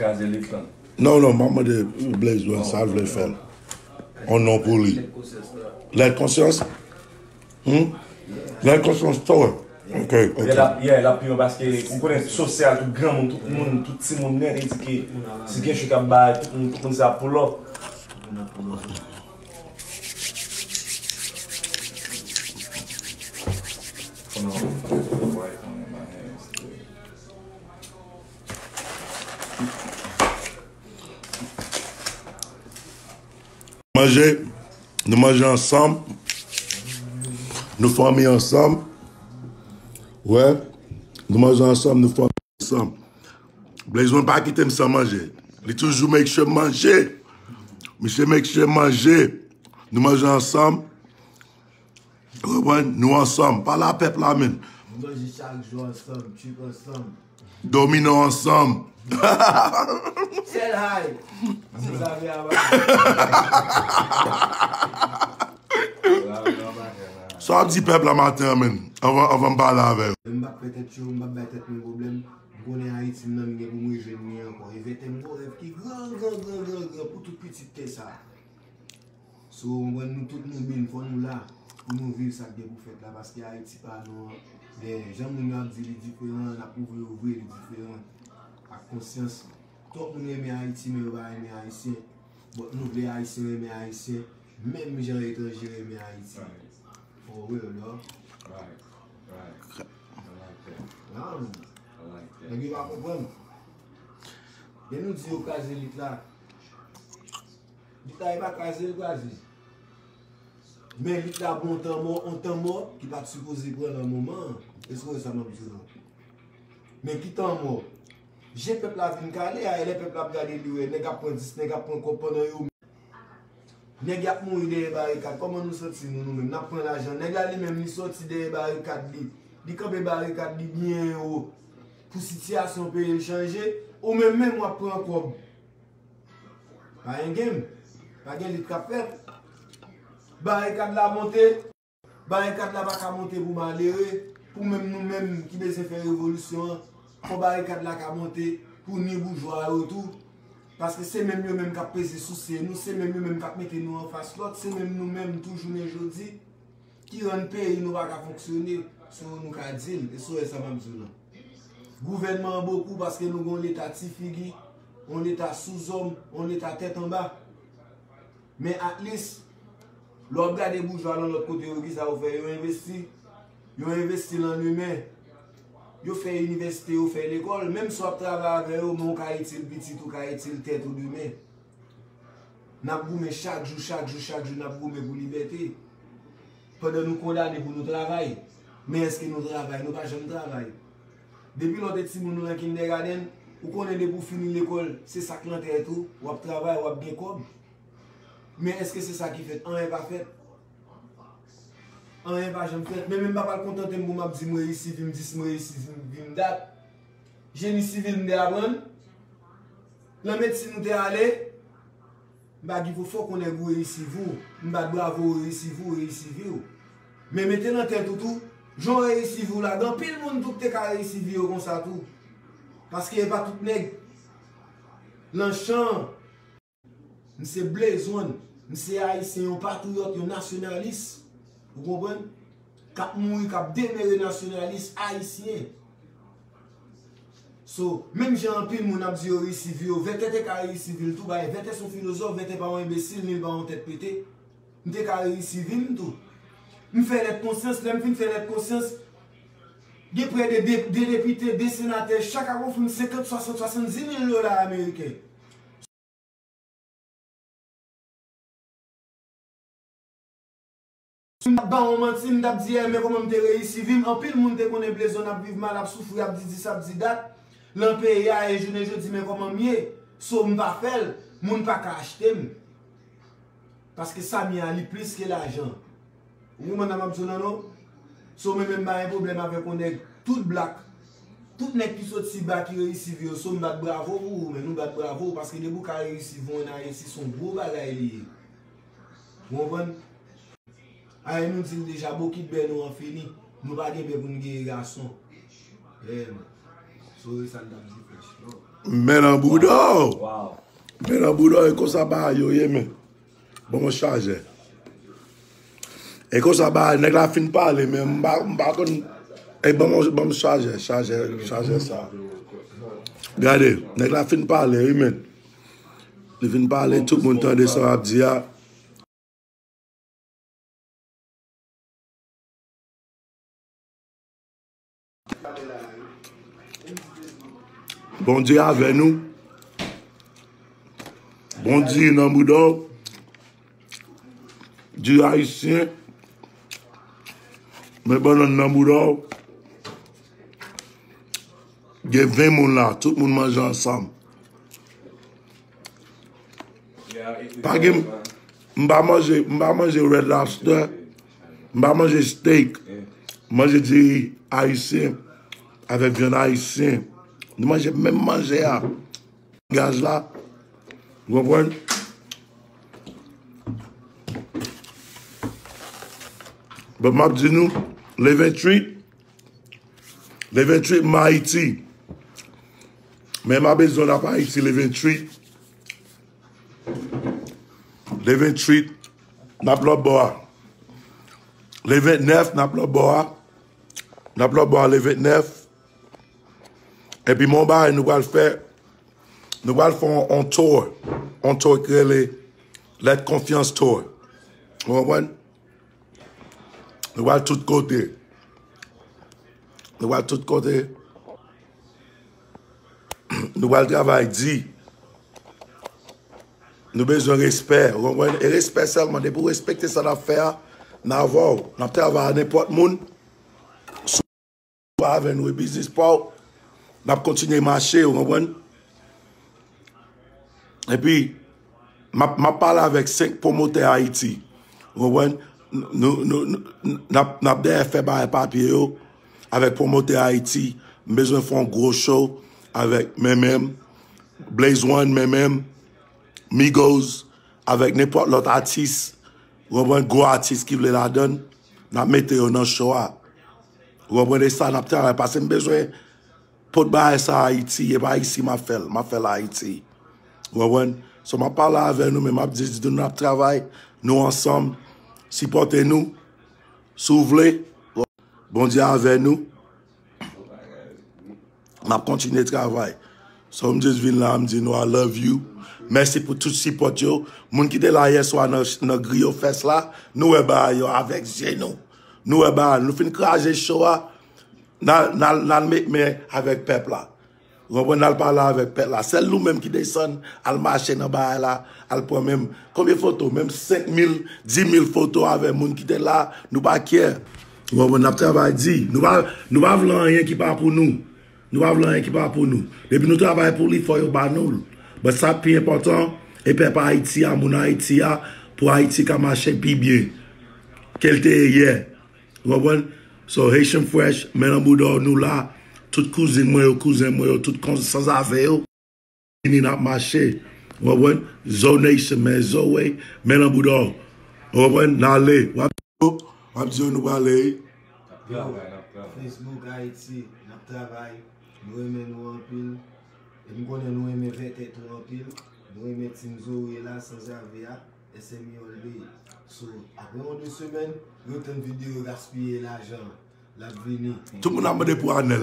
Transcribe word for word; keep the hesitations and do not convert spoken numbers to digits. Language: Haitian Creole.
Kraze lit lan. Non, non, m ap mande Blaze One sa l vle fè l. On non pou li. Lèd konsyans? Hmm? Lèd konsyans tou. Ok, ok. Yeah, l ap, yeah, l ap pi bon paske ou konnen sosyal, tout granmoun, tout moun, tout timoun nèt, e di ke si gen chou k ap bay, tout moun, tout moun se ap pull up. Manje, nou manje ansanm, nou fanmi ansanm. Wè, nou manje ansanm, nou fanmi ansanm. Blaze One pa kite m san manje. Li toujou make sure m manje. Misye make sure m manje. Nou manje ansanm. Ou konprann? Nou ansanm. Pale a pèp la menm. Nou manje chak jou ansanm, trip ansanm. Domino ansanm. Sèl hay. Se sa vle a. Sa w ap di pèp la maten an menm, anvan, anvan m pale avè yo. M p ap fè tèt cho, m p ap bay tèt mwen pwoblèm. M konnen Ayiti m nan, m gen pou m rejwenn li ankò. E vètè m gon rèv ki gran, gran, gran, gran, gran pou tout pitit tè sa. So, w konprann, nou tout nou bin, fò nou la pou nou viv sa k gen pou fèt la, paske Ayiti pa nou an, men jan moun yo ap di li diferan, n ap pwouve yo vre li diferan. Ak konsyans, twòp moun renmen Ayiti, men yo pa renmen Ayisyen. But nou vle Ayisyen renmen Ayisyen, menm jan etranje renmen Ayiti. For real, dawg. Nèg yo pa konprann. Lè nou di yo kraze lit la, lit la, e pa kraze l kraze. Men lit la bon tan mò, on tan mò ki pa t sipoze pran nan moman an. Èske w wè sa m ap di w lan? Men ki tan mò? Je pèp la vin kale a, e lè pèp la ap gade li wè, nèg ap pran dis, nèg ap pran kòb pandan yo Nèg y ap mouri dèyè barikad, kòman nou santi nou, nou menm? N ap pran lajan. Nèg la li menm, li sòti dèyè barikad li. Li kanpe barikad li byen wo. Pou sitiyasyon peyi l chanje, ou menm menm w ap pran kòb. Pa gen game. Pa gen lit k ap fèt. Barikad la monte. Barikad la pa ka monte pou malere, pou menm nou menm ki bezwen fè revolisyon an, fò barikad la ka monte pou ni boujwa yo tou. Paske se menm yo menm k ap peze souse nou, se menm yo menm k ap mete nou anfas lòt, se menm nou menm tou jounen jodi ki rann peyi nou pa ka fonksyone. So nou ka di l, e so e sa m ap di w lan. Gouvènman an bokou paske nou gen yon leta ti figi, yon leta souzòm, yon leta tèt anba. Men at least, lè w ap gade boujwa nan lòt kote yo, kisa yo fè? Yo envesti. Yo envesti lan imen. Yo fè inivèsite, yo fè lekòl. Menm si w ap travay avè yo, men w ka itil pitit ou, ka itil tèt ou demen. N ap goumen chak jou, chak jou, chak jou, n ap goumen pou libète. Pandan nou kondane pou nou travay. Men èske nou travay? Nou pa janm travay. Depi lè w te timoun ou nan kindègadenn, ou konnen depi w fini lekòl, se sa k lan tèt ou, w ap travay, w ap gen kòb. Men èske se sa ki fèt? Anyen pa fèt. Anyen pa janm fèt. Men menm m pa pral kontante m pou m ap di m reyisi vi m dis, m reyisi vi m dat. Jeni sivil m te aprann. Lan medsin m te ale. M pa gen pou fòk yon nèg ou reyisi vi w. M bat bravo ou reyisi vi w, ou reyisi vi w. Men mete nan tèt ou tou, jan w reyisi vi w la, gen anpil moun tou ki te ka reyisi vi yo konsa tou. Paske e pa tout nèg. Lan chan an, M se Blaze One, m se ayisyen, yon patriyòt, yon nasyonalis. Ou konprann? K ap mouri, k ap demere nasyonalis ayisyen. So, menm jan anpil moun ap di yo reyisi vi yo, Vètè te ka reyisi vi l tou, paske Vètè se yon filozòf, Vètè pa yon enbesil, ni l pa yon tèt pete. M te ka reyisi vi m tou. M fè lèt konsyans, lè m fin fè lèt konsyans, gen prè de de, de depite, de senatè, chak ap ofri m senkant, swasant, swasanndis mil dola ameriken. Si m t ap ba w manti, m t ap di, eh, men kòman m te reyisi vi m. Anpil moun te konnen Blaze One ap viv mal, ap soufri, ap di dis, ap di dat. Lan peyi a, e jounen jodi, men kòman m ye. So, m pa fè l, moun pa ka achte m. Paske sa m ye a, li plis ke lajan. Ou konprann sa m ap di w lan non? So, mwen menm, m pa gen pwoblèm avèk yon nèg tout blak. Tout nèg ki soti ba, ki reyisi vi yo, so m bat bravo pou ou, men nou bat bravo, paske depi w ka reyisi vi w ann Ayiti, se yon gwo bagay li ye. Ou konprann? Aye, nou di l deja, bokit bè nou an fini. Nou pa gen bè pou n genyen gason. Yeah, man. So, e sa n t ap di frèch, non? Men nan bouda w. Men nan bouda w, e konsa bagay yo ye, men. Ban mwen chajè. E konsa bagay, nèg la fin pale, men m pa, m pa konn. E ban mwen, ban mwen chajè, chajè, chajè sa. Gade, nèg la fin pale, wi, men. Li fin pale, tout moun tande sa w ap di a. Bondye avè nou. Bondye nan bouda w. Di ayisyen. Men bannann nan bouda w. Gen ven moun la, tout moun manje ansanm. Pa gen, m pa manje, m pa manje Red Lobster, m pa manje steak, m manje diri ayisyen avèk vyann ayisyen. Nou manje menm manje a. Gaz la, ou konprann? But m ap di nou, le venntuit, le venntuit, m Ayiti. Men m a bezwen n ap Ayiti le venntuit. Le venntuit, n ap lòt bò a. Le vennèf, n ap lòt bò a. N ap lòt bò a le vennèf. Epi, men yon bagay nou pral fè. Nou pral fè yon, yon tour. Yon tour ki rele Let Konfyans Tour. Ou konprann? Nou pral tout kote. Nou pral tout kote. Nou pral travay di. Nou bezwen respè, ou konprann? E respè sèlman. Depi w respekte sa n ap fè a, n avè w. N ap travay a nenpòt moun. Si w pa avè nou, e biznis pa w. N ap kontinye mache, ou konprann? Epi, m ap, m ap pale avèk senk pwomotè Ayiti. Ou konprann? Nou, nou, nou, n ap, n ap dèyè fè bagay papye yo avèk pwomotè Ayiti. M bezwen fè yon gwo show avèk men menm, Blaze One men menm, Migos, avèk nenpòt lòt atis. Ou konprann? Gwo atis ki vle ladann, n ap mete yo nan show a. Ou konprann? E sa n ap travay, paske m bezwen pot bagay sa Ayiti, e pa isi m ap fè l, m ap fè l Ayiti. Ou konprann? So, m ap pale avè nou, men m ap di, di nou n ap travay, nou ansanm, sipòte nou, si w vle, Bondye avè nou, n ap kontinye travay. So, m just vin la, m di nou, I love you. Mèsi pou tout sipòt yo. Moun ki te la yèswa nan, nan Griyo Fest la, nou wè bagay yo avèk zye nou. Nou wè bagay, nou fin kraze show a. N al, n al, n al met men avèk pèp la. Ou konprann? N al pale avèk pèp la. Sèl nou menm ki desann, al mache nan bagay la, al pran menm, konbyen foto? Menm senk mil, dis mil foto avèk moun ki te la, nou pa care. Ou konprann? N ap travay di. Nou pa, nou pa vle anyen ki pa pou nou. Nou pa vle anyen ki pa pou nou. Depi nou travay pou li, fò yo ba nou l. But sa k pi enpòtan, e pèp Ayiti a, moun Ayiti a, pou Ayiti ka mache pi byen ke l te ye yè. Ou konprann? So, Haitian Fresh, men nan bouda w, nou la. Tout kouzin mwen yo, kouzen mwen yo, tout kon sanzave yo. Vini n ap mache. Ou konprann? Zo Nation, men Zo Way, men nan bouda w. Ou konprann? N ale. W ap, w ap di yo nou prale. N ap travay, n ap travay. Facebook Ayiti, n ap travay. Nou renmen nou anpil. E m konnen nou renmen Vètè tou anpil. Nou renmen Team Zoe la, sanzave a. S M E all day. So, apre yon de semèn, retann videyo gaspiye lajan. L ap vini. Tout moun ap mande pou Anèl.